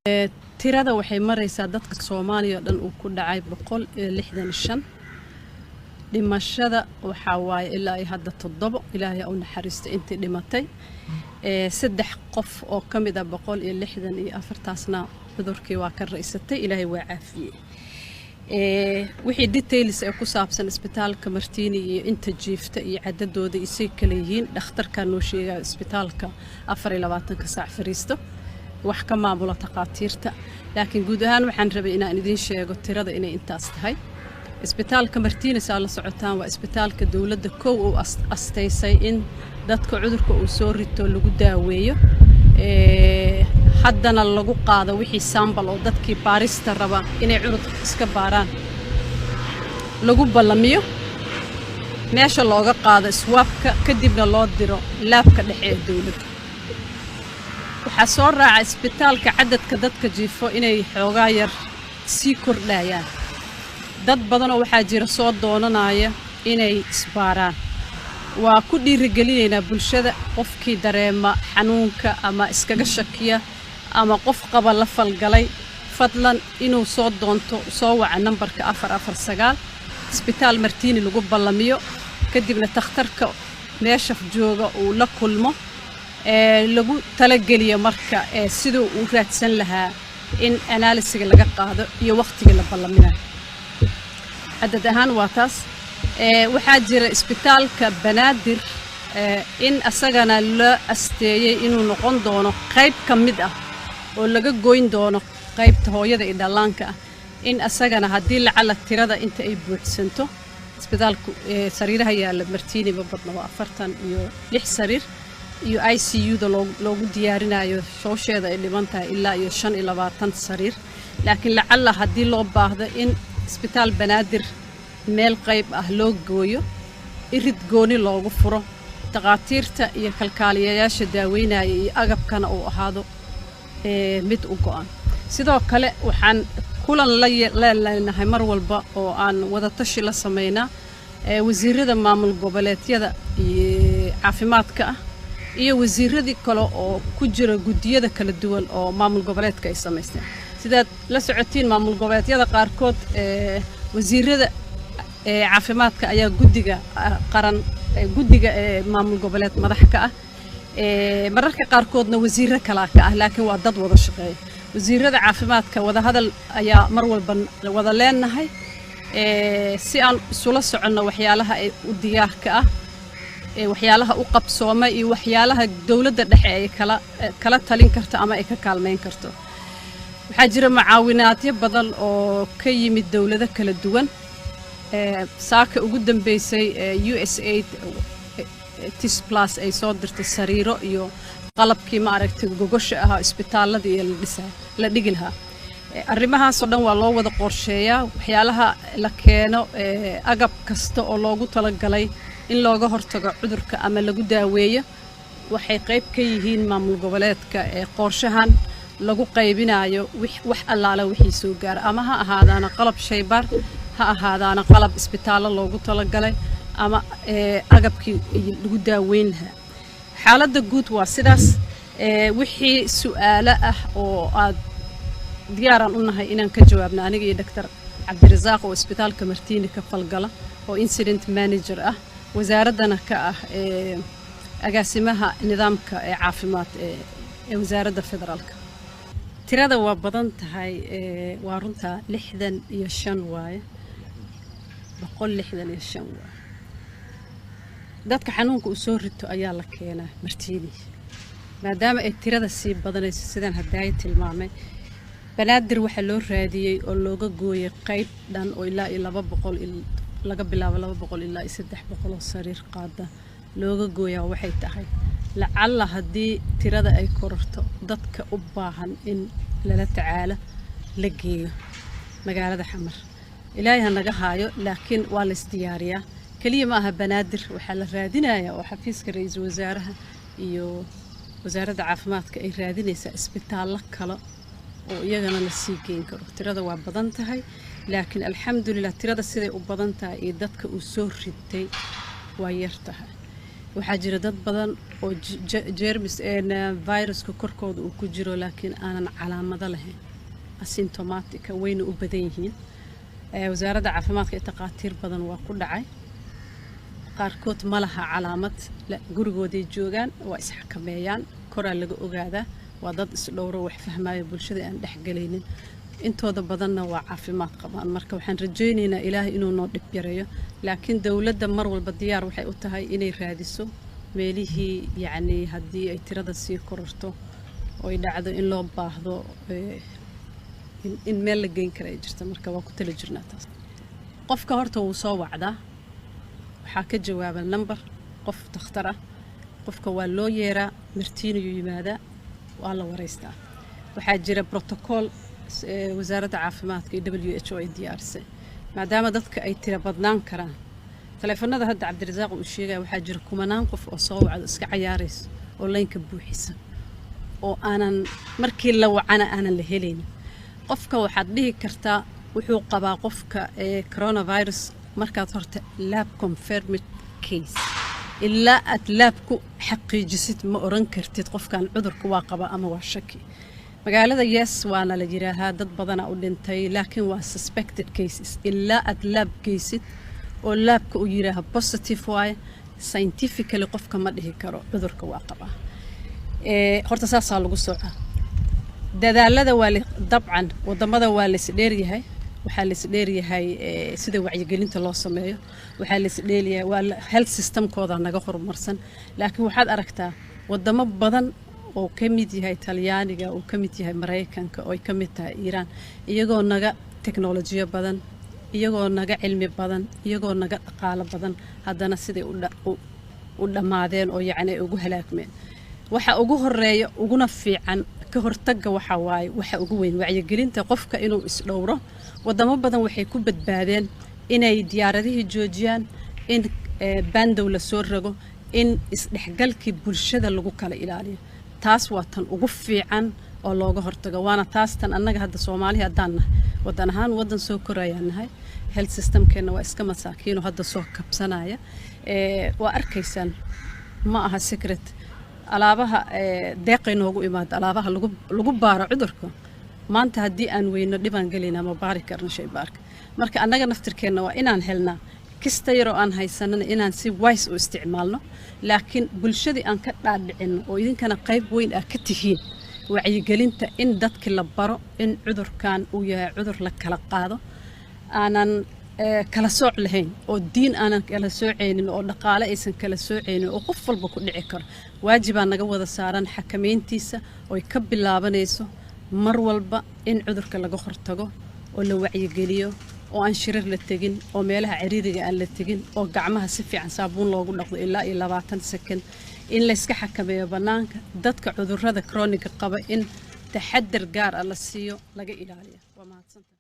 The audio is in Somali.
Tirada waxay maraysaa dadka Soomaaliya oo dhan uu ku dhacay 165. Dhimashada waxaa waaye ilaa iyo hadda 7. Ilaahay ha u naxariisto intii dhimatay. 3 qof oo ka mid ah 164-taasna cudurkii waa ka raysatay, Ilaahay waa caafiyey. Wixii details ee ku saabsan isbitaalka Martiini iyo inta jiifta iyo cadadooda isay kala yihiin, dhakhtarkaa noo sheegaya. Isbitaalka 24-ka saac fariisto wax ka maamula takhaatiirta, laakiin guud ahaan waxaan rabay inaan idiin sheego tirada inay intaas tahay. Isbitaalka Martiini, saa la socotaan, waa isbitaalka dowladda kow uu astaysay in dadka cudurka uu soo rito lagu daaweeyo, haddana lagu qaado wixii sample oo dadkii baarista raba inay cudurka iska baaraan lagu ballamiyo, meesha looga qaado swab-ka, kadibna loo diro lab-ka dhexe ee dowladda. Waxaa soo raaca isbitaalka cadadka dadka jiifo inay xoogaa yar sii kordhayaan. Dad badanoo waxaa jira soo doonanaya inay isbaaraan. Waa ku dhiirigelinaynaa bulshada, qofkii dareema xanuunka ama iskaga shakiya ama qof qaba la falgalay, fadlan inuu soo doonto, soo waca nambarka 449, isbitaal Martiini lagu ballamiyo, kadibna takhtarka meesha jooga uu la kulmo, ee lagu talageliyo marka ee siduu uu raadsan lahaa in analysis-ga laga qaado iyo wakhtiga la ballaminayo. Cadad ahaan waa taas. Waxaa jira isbitaalka Banaadir in asagana loo asteeyey inuu noqon doono qayb ka mid ah oo laga goyn doono qaybta hooyada iyo dhallaanka ah, in asagana haddii lacala tirada inta ay buuxsanto. Isbitaalku sariiraha yaalla Martiini ma badna, waa 46 sariir iyo ICU-da loogu diyaarinayo shoosheeda ay dhiman tahay ilaa iyo 25 sariir. Laakiin lacalla haddii loo baahdo in isbitaal Banaadir meel qayb ah loo gooyo, irid gooni loogu furo, dhakhaatiirta iyo kalkaaliyayaasha daaweynaya iyo agabkana uu ahaado mid u go'an. Sidoo kale waxaan kulan la leenahay mar walba oo aan wadatashi la samaynaa wasiirada maamul goboleedyada iyo caafimaadka ah iyo wasiiradii kale oo ku jira guddiyada kala duwan oo maamul goboleedka ay samaysteen. Sidaad la socotiin, maamul goboleedyada qaarkood wasiirada caafimaadka ayaa guddiga qaran, guddiga maamul goboleed madax ka ah, mararka qaarkoodna wasiiro kalaa ka ah, laakiin waa dad wada shaqeeya. Wasiirada caafimaadka wadahadal ayaa mar walba wada leenahay si aan isula soconno waxyaalaha ay u diyaarka ah, waxyaalaha u qabsooma iyo waxyaalaha dowladda dhexe ay kala talin karto ama ay ka kaalmayn karto. Waxaa jira mucaawinaadyo badan oo ka yimid dowlado kala duwan. Saaka ugu dambeysay USAID TIS Plus ay soo dirtay sariiro iyo qalabkii, ma aragtay, gogosha ahaa isbitaalada iyo la dhisa la dhigi lahaa. Arrimahaasoo dhan waa loo wada qorsheeyaa. Waxyaalaha la keeno, agab kasta oo loogu talagalay in looga hortago cudurka ama lagu daaweeyo, waxay qayb ka yihiin maamul goboleedka ee qorshahan lagu qaybinayo wax allaala wixii soo gaara, ama ha ahaadaana qalab shaybaar, ha ahaadaana qalab isbitaallo loogu talagalay, ama agabkii lagu daaweyn lahaa. Xaaladda guud waa sidaas. Wixii su'aalo ah oo aad diyaaraan u nahay inaan ka jawaabno, aniga iyo Doctor Cabdirasaaq oo isbitaalka Martiini ka falgala oo incident manager ah, wasaaraddana ka ah agaasimaha nidaamka ee caafimaad ee wasaaradda federaalka. Tirada waa badan tahay, waa runtaa, 65 waaye, 165 waaye. Dadka xanuunka uu soo rito ayaa la keenaa Martiini. Maadaama ay tirada sii badanayso, sidaan hadaayo tilmaamay, Banaadir waxaa loo raadiyey oo looga gooyay qayb dhan oo ilaa iyo 200, laga bilaabo 200 ilaa iyo 300 oo sariir qaada looga gooyaa. Waxay tahay lacalla haddii tirada ay kororto, dadka u baahan in lala tacaalo la geeyo magaalada Xamar. Ilaahay ha naga haayo, laakiin waa la isdiyaariyaa. Keliya ma aha Banaadir, waxaa la raadinayaa oo xafiiska ra-iisul wasaaraha iyo wasaaradda caafimaadka ay raadinaysaa isbitaallo kale oo iyagana la sii geyn karo. Tirada waa badan tahay, laakiin alxamdulilah, tirada siday u badan tahay iyo dadka uu soo ritay waa yar tahay. Waxaa jira dad badan oo jeermis viruska korkooda uu ku jiro, laakiin aanan calaamado lahayn, asymptomatic, wayna u badan yihiin. Wasaaradda caafimaadka iyo takhaatiir badan waa ku dhacay. Qaarkood ma laha calaamad, gurigooday joogaan, waa isxakameeyaan, koraa laga ogaadaa. Waa dad isdhowro, wax fahmaayo, bulshada aan dhexgelaynin. Intooda badanna waa caafimaad qabaan. Marka waxaan rajaynaynaa Ilaahay inuu noo dhib yareeyo, laakiin dowladda mar walba diyaar waxay u tahay inay raadiso meelihii, yacni, haddii ay tirada sii kororto oo ay dhacdo in loo baahdo in meel la geyn kara ay jirta. Marka waa ku tali jirnaa taas. Qofka horta wuu soo wacdaa, waxaa ka jawaaba number qof takhtar ah. Qofka waa loo yeeraa, martiinayuu yimaadaa, waa la wareystaa. Waxaa jira protocol wasaaradda caafimaadka iyo WHO ay diyaarisay, maadaama dadka ay tira badnaan karaan. Taleefanada hadda Cabdirasaaq uu sheegaya, waxaa jira kumanaan qof oo soo wacdo, iska cayaarayso oo laynka buuxisa, oo aanan markii la wacana aanan la helaynin. Qofka waxaad dhihi kartaa wuxuu qabaa qofka coronavirus markaad horta lab confirmed case. Ilaa aad lab ku xaqiijisid, ma oran kartid qofkan cudurka waa qaba ama waa shaki. Magaalada, yes, waana la yidhaahaa dad badana u dhintay, laakiin waa suspected cases. Ilaa aad lab geysid oo labka uu yidhaaha positive waaye, scientifically qofka ma dhihi karo cudurka waa qabaa. Horta saasaa lagu socaa. Dadaalada waa dabcan wadamada waa la isdheeryahay. Waxaa la isdheeryahay sida wacyigelinta loo sameeyo. Waxaa la isdheeryahay waa health systemkooda naga horumarsan, laakiin waxaad aragtaa wadamo badan oo ka mid yahay Talyaaniga, oo ka mid yahay Maraykanka, oo ay ka mid tahay Iiraan, iyagoo naga teknolojiyo badan, iyagoo naga cilmi badan, iyagoo naga dhaqaalo badan, haddana siday u dhammaadeen oo, yacni, ay ugu halaagmeen. Waxa ugu horeeya uguna fiican ka hortagga waxa waaye, waxa ugu weyn, wacyigelinta qofka inuu isdhowro. Wadamo badan waxay ku badbaadeen inay diyaaradihii joojiyaan, in bandow la soo rogo, in isdhexgalkii bulshada lagu kala ilaaliyo. Taas waa tan ugu fiican oo looga hortago, waana taas tan annaga hadda Soomaaliya haddaan nahay, wadan ahaan wadan soo korayaan nahay. Health systemkeenna waa iska masaakiino hadda soo kabsanaya. Waa arkaysaan, ma aha secret, alaabaha deeqay noogu imaada, alaabaha lagu baaro cudurka, maanta haddii aan weyno dhibaan gelaynaa, ma baari karno shaybaarka. Marka annaga naftirkeenna waa inaan helnaa kista yaroo aan haysanana, inaan si wise u isticmaalno, laakiin bulshadii aan ka dhaadhicino, oo idinkana qayb weyn ah ka tihiin wacyigelinta, in dadki la baro in cudurkan uu yahay cudur la kala qaado, aanan kala sooc lahayn, oo diin aanan kala soocaynin, oo dhaqaale aysan kala soocaynin, oo qof walba ku dhici karo. Waajibaa naga wada saaran xakameyntiisa, oy ka bilaabanayso mar walba in cudurka laga hortago oo la wacyigeliyo, oo aan shirar la tegin, oo meelaha ciriiriga aan la tegin, oo gacmaha si fiican saabuun loogu dhaqdo ilaa iyo 20 second, in layska xakameeyo bannaanka, dadka cudurrada chronic-ga qaba in taxadar gaar ah la siiyo, laga ilaaliyo. Waa mahadsanta.